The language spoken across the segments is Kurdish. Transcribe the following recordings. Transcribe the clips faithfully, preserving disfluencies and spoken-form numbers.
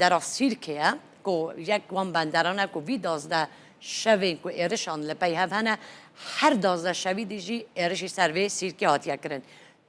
bendera Sîrkê ye, ku yek wan benderan e ku vî dazdeh şevên ku êrişan li pey hev hene, her dazdeh şevî dî jî êrişî ser vê Sîrkê hatiye kirin.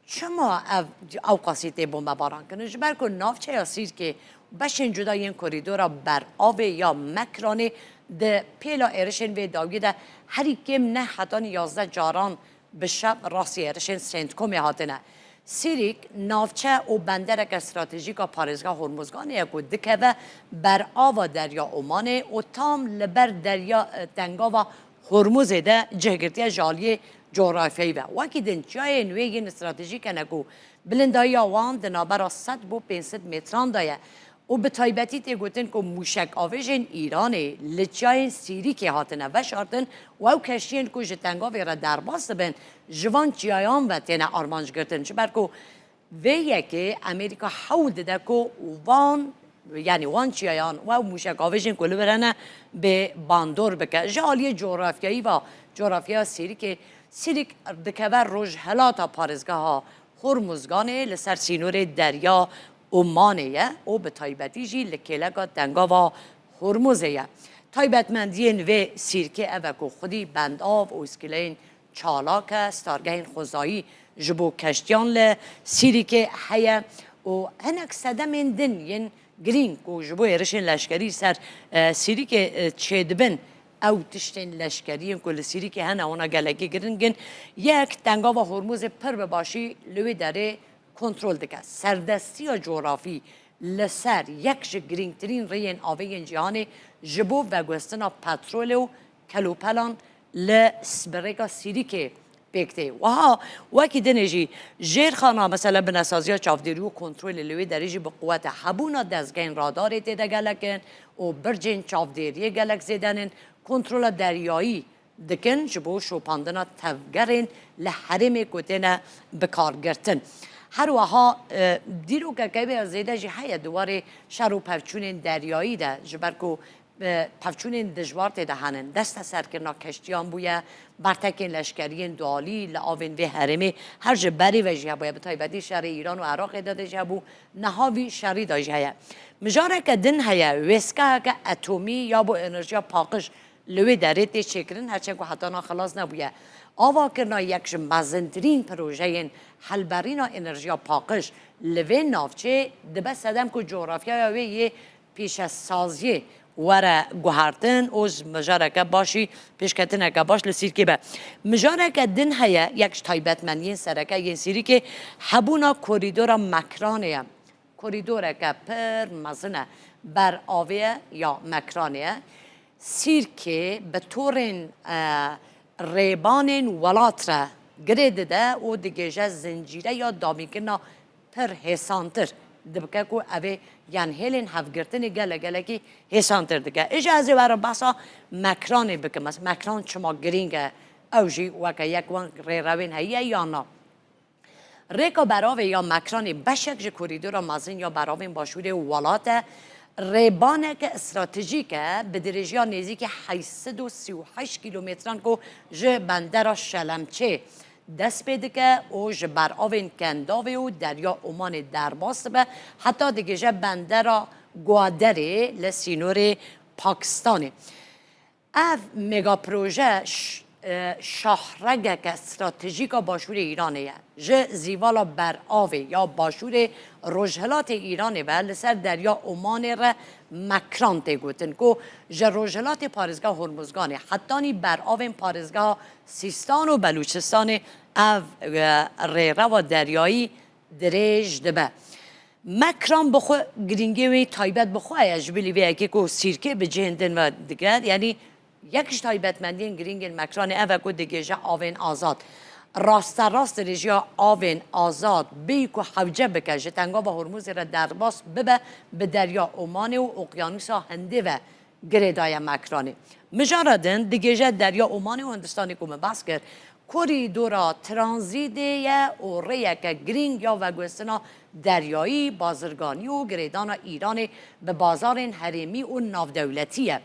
Çima ev ewqasî tê bombebaran kirin? Ji ber ku navçeya Sîrkê, beşên cuda yên korîdora beravê ya Mekranê di pêla êrişên vê dawiyê de herî kêm neh hetanî yazdeh caran bi şev rastî êrişên Centcomê hatine. Sîrîk navçe û bendereke stratejîk a parêzgeha Hormuzganê ye ku dikeve berava Derya Omanê û tam li ber derya, e, tengava Hormuzê de cihgirtiye ji aliyê cografyayî ve. Wekî din çiyayên wê yên stratejîk hene ku bilindahiya wan di navbera sed bo pênc sed metran de ye û bi taybetî tê gotin ku mûşekavêjên Îranê li çiyayên Sîrîkê hatine veşartin û ew keştiyên ku ji tengavê re derbas dibin, ji van çiyayan ve têne armanc girtin. Ji ber ku vê yekê Amerîka hewl dide ku van, yanî wan çiyayan û ew mûşekavêjên ku li wir hene bê bandor bike. Ji aliyê cografyayî ve, cografyaya Sîrîkê, Sîrîk dikeve rojhilata parêzgeha Hormuzganê, li ser sînorê derya Omanê ye û bi taybetî jî li kêleka tengava Hormuzê ye. Taybetmendiyên vê Sîrkê ev e ku xwedî bendav û îskileyên çalak e, stargehên xwezayî ji bo keştiyan li Sîrîkê heye û hinek sedemên din yên girîng ku ji bo êrişên leşkerî ser, e, Sîrîkê, e, çêdibin, ew tiştên leşkerî yên ku li Sîrîkê hene, wana gelekî giring in. Yek, tengava Hormuzê pir bi başî li wê derê kontrol dike. Serdestiya cografî li ser yek ji girîngtirîn rêyên avê yên cîhanê ji bo veguhestina petrolê û kelopelan li s-, bi rêka Sîrîkê pêk tê. Wiha wekî dinê jî jêrxana, mesela binesaziya çavdêrî û kontrolê li wê derê jî bi quwet e. Hebûna dezgehên radarê tê de gelek in û bircên çavdêriyê gelek zêde nin. Kontrola deryayî dikin ji bo şopandina tevgerên li herêmê ku têne bikargirtin. Her wiha, e, dîrokeke wê ya zêde jî heye di warê şer û pevçûnên deryayî de, ji ber ku, e, pevçûnên dijwar tê de henin. Desteserkirina keştiyan bûye, bertekên leşkeriyên dualî li avên vê herêmê her ji berê ve jî hebûye, bi taybetî şerê Îran û Iraqê de, de jî hebû, niha vî şerî de jî heye. Mijareke din heye, wêsgeheke etomî ya bo enerjiya paqij li wê derê tê çêkirin, herçend ku heta niha xilas nebûye. Avakirina yek ji mezintirîn projeyên helberîna enerjiya paqij li vê navçê dibe sedem ku cografyaya wê yê pêşesaziyê were guhertin û ji mijareke başî, pêşketineke baş li Sîrkê be. Mijareke din heye, yek ji taybetmendiyên sereke yên Sîrîkê hebûna korîdora Mekranê ye. Korîdoreke pir mezin e, ber avê ye ya Mekranê ye. Sîrkê bi torên, e, rêbanên welat re girê dide û digêje zincîreya damîkirina pir hêsantir dibike ku ev ê, yan hêlên hevgirtinê gelek gelekî hêsantir dike. Îja ez ê were behsa Mekranê bikim. Ez, Mekran çima girîng e? Ew jî weke yek wan rêrewên heye ya na? Rêka beravê ya Mekranê beşek ji korîdora mezin ya beravên başûrê welat e. Rêbaneke stratejîk e, bi dirêjiya nêzîkî heyt sed û sî û heşt kîlometran ku ji bendera Şelemçê dest pê dike û ji beravên Kendavê û Derya Omanê derbas dibe, heta digihîje bendera Gwaderê li sînorê Pakistanê. Ev megaproje ş-, e, şahregeke stratejîk a başûrê Îranê ye. Ji zîvala beravê ya başûrê rojhilatê Îranê ve li ser derya Omanê re Mekran tê gotin ku ji rojhilatê parêzgeha Hormuzganê hetanî beravên parêzgeha Sîstan û Belûçistanê ev, e, rêrewa deryayî dirêj dibe. Mekran bi xwe girîngê wê taybet bi xwe ye, ji bilî vê yekê ku Sîrkê bi cihên din ve diket, yanî yek ji taybetmendiyên girîngên Mekranê ev e ku digihîje avên azad. Rasterast dirêjiya avên azad bêyî ku hewce bike ji tengava Hormuzê re derbas bibe, bi derya Omanê û Okyanûsa Hindê ve girêdaye Mekranê. Mijara din digihîje derya Omanê û Hindistanê ku min behs kir, korîdora tranzîtê ye û rêyeke girîng ya veguhestina deryayî, bazirganî û girêdana Îranê bi bazarên herêmî û navdewletî ye.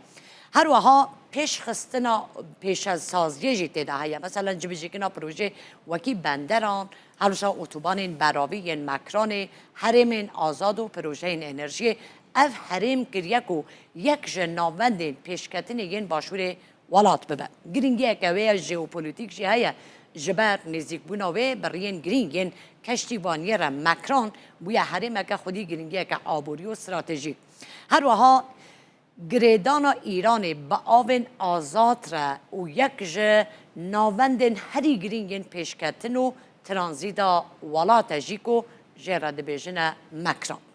Her wiha pêşxistina pêşesaziyê jî tê de heye. Meselen cibicîkirina projeyê wekî benderan, her wisa otobanên beravî yên Mekranê, herêmên azad û projeyên enerjiyê. ev herêm kiriye ku yek ji navendên pêşketinê yên başûrê welat bibe. Girîngiyeke wê ya jeopolîtîk jî heye. Ji ber nêzîkbûna wê bi riyên girîng yên keştîvaniyê re Macron bûye herêmeke xwedî girîngiyeke aborî û stratejîk. Her wiha girêdana Îranê bi avên azad re û yek ji navendên herî girîng yên pêşketin û tranzîta welat e jî ku jê re dibêjine Macron.